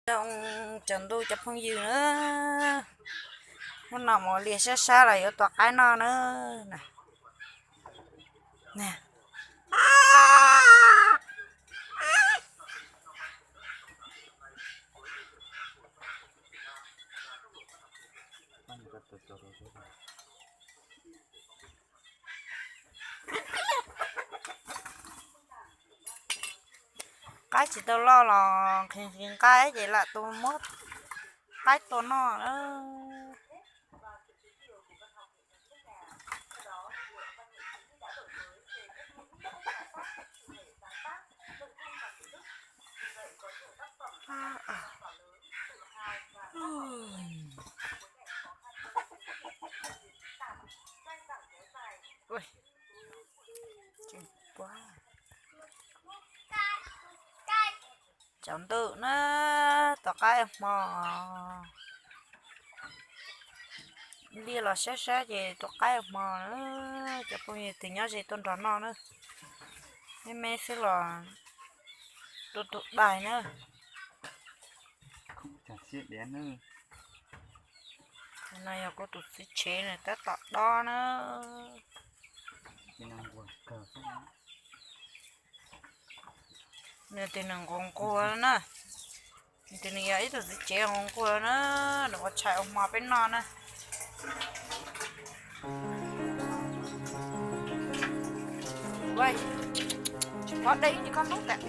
Zoo tsaus ntuj cov phooj ywg na, hnub no mus liaj sab sab los yuav tua qaib noj na. Qaib tsis tau loj los nqhis nqhis nqaij ces lam tua, muab qaib tua noj na. Tsaus ntuj na, tua qaib hmo. Liaj los sab sab ces tua qaib hmo na. Cov phooj ywg twg nyob ze tuaj nrog noj na. Me me xwb los tua tus dais na. No yog kuv tus txiv tsev nws tab tom dob na. Nws tias nws nquag nquag na. Nws tias nws yog ib tug txiv tsev nquag nquag na, nws ua tshais ua hmo peb noj na. Tsis pov dej ib ntsis koj ntub tas.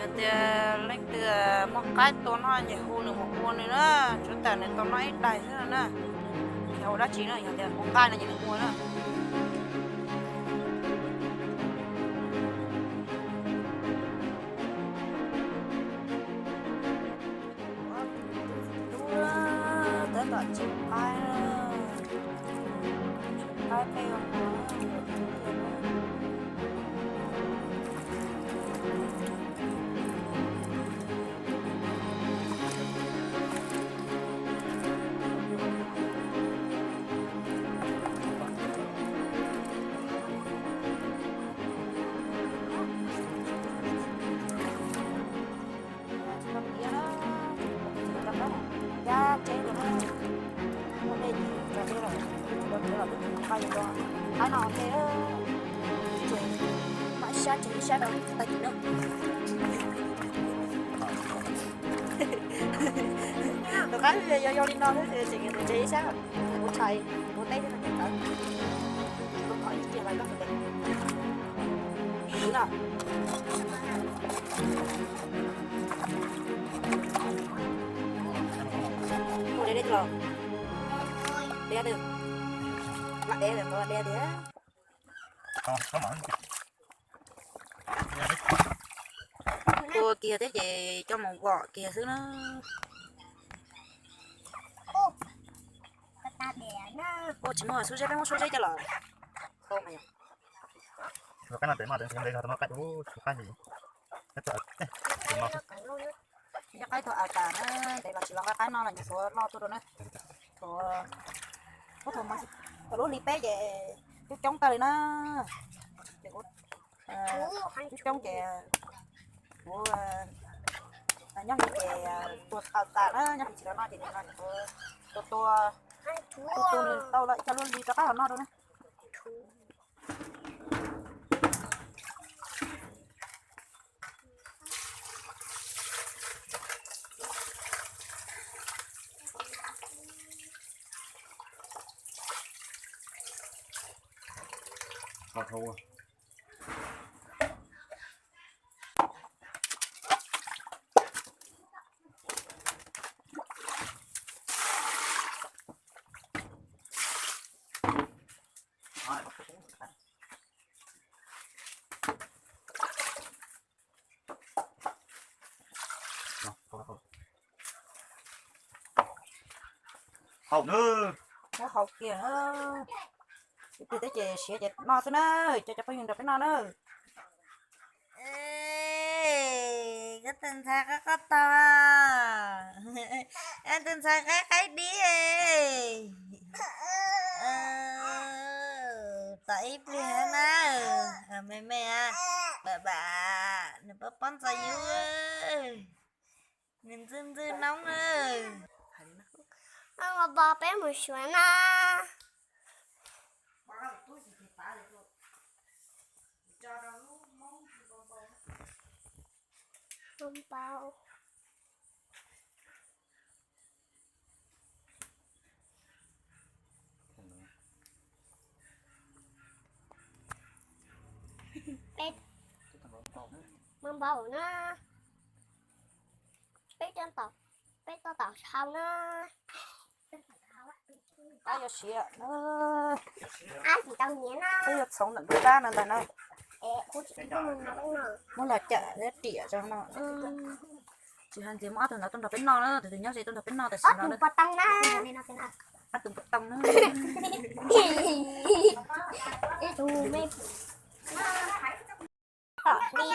Yog tias leej twg muaj qaib tua noj ces hu nws mus ua nws na, tsuav tas nws tau noj ib daig xwb na. Yog ua dab tsi na, yog tias muaj nqaij no ces nws ua na. Tab tom tseem qaib, tseem qaib peb ua hmo. Cab tsev rau na, ua dej ces tso tsev lawm, tsev los twb mus qab yus rau qab no ua ntej, tsev mam sab tsev ib sab rau tag kis na. Tus qab yog yog li no xwb, tseem tsev ib sab, ua tshais ua teb xwb no ces tawv. Tus qab ib tiag lawm koj tus tes. Tus no. Ua deb deb los. Deb twg? Lam deb los deb tiag. Ua kiag thiab ces coj mus vom kiag xwb na. Ua tsis muaj suab zeb, peb muab suab zeb coj los. Cov qaib no tes maj tes nqis nqis los tau no qaib ub, cov qaib no. Cov qaib tuag a tas na, tes los tsis los nqa qaib no los nyuam qhuav loj tuaj rau na. Tuaj, tuaj lub hli peb ces coob coob tag li na. Ces kuv coob coob ces kuv nyob hli ces tuag a tas na, nyob hli tsis los noj ces nim no kuv tua tua, tua tua nws tau lawm ib co lub hli rov qab los noj rau na. Haus na. Muab haus kiag. Ib pliag thiab ces siav ces noj xwb na, coj cov phooj ywg nrog peb noj na. Koj tus ntxhais qaib qaib tog, koj tus ntxhais qaib qaib dib. Tos ib pliag na, me me, bam bam, nws pob pob ntxo yub, nws ntxwj ntxwj noob na. Peb mus suav na. Peb, npau npau na. Peb, peb tuaj tom hau na. Ab, yuav siav, ab, tsis tau nyiav na. Peb yuav txhoov ntawm npua dab no ntag na. Muab los cawm thiab riam rau no. Tsis hais ntxiv muab ob tug ntawd tuaj nrog peb noj na, tus twg nyob ze tuaj nrog peb noj tam sim no. Ob tug npua too na. Ob tug npua too na. Tom li,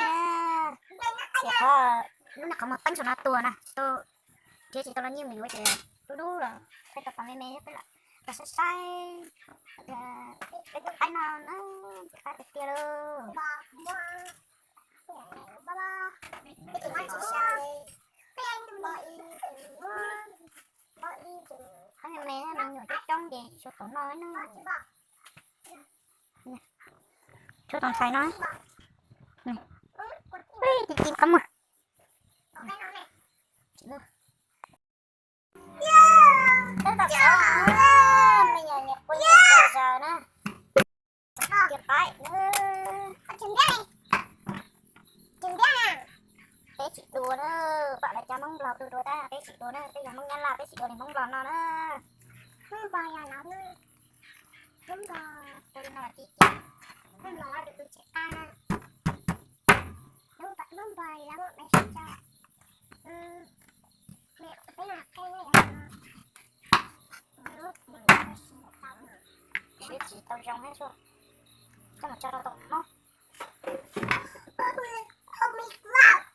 lub niag qhov muag teeb saum no tuag na, tsis tau, thiab tsis tau los nyiaj mus yuav ces dub dub los peb tau pom me me peb lam tau saib saib, peb tus qaib no na, qaib tiag tiag lauj. Qaib me me, me nyuam coob coob ces tsis tshua tau noj na. Tshuav tus ntxhais no, ci ci qab muag. Tab tom qhov me nyuam nyuam qhuav nyuam qhuav zaws na. Cia qaib na. Peb tsis dua na, pom lawv cov Hmoob Nplog tu dua tab peb tsis dua na, peb yog Hmoob Nyab Laj peb tsis dua li Hmoob Nplog no na. Hmoob Nplog yog lawv na, Hmoob Nplog tu no ci ci, Hmoob Nplog lawv tu tu tshem qab na. Hmoob Nplog lawv muaj maiv sib tso. Peb tsis tau zoo thiab, coj mus tso rau tom mob.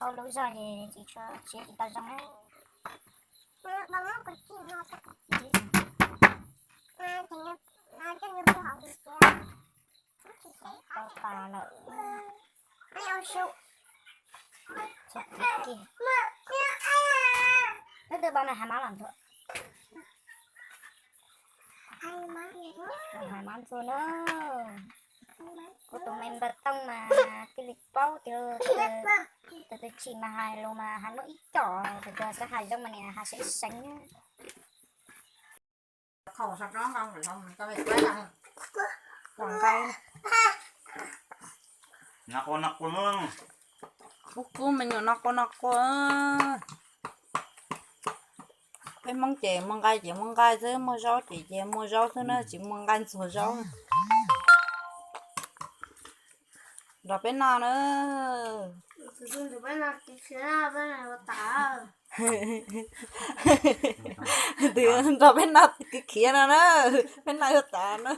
Hauv lub zog ces tsis tshua, tsis tau zoo thiab. Tau tas lawm. Hnub twg pom mas hav mab los ntxuav. Hav mab ntxuav na. Kuv tus me npawg Tooj mas thiaj li paub tias tus twg tsim mas hais lus mas hais muaj ib co, tus twg xav hais zoo mas niam hais seev seev. Kub kub me nyuam no qua no qua. Peb Hmoob ces muaj nqaij ces muaj nqaij xwb, muaj zaub ces ces muaj zaub xwb na, tsis muaj nqaij ntxuag zaub. Nrog peb noj na. Nrog peb noj khiav khiav no na, peb noj yuav tas na.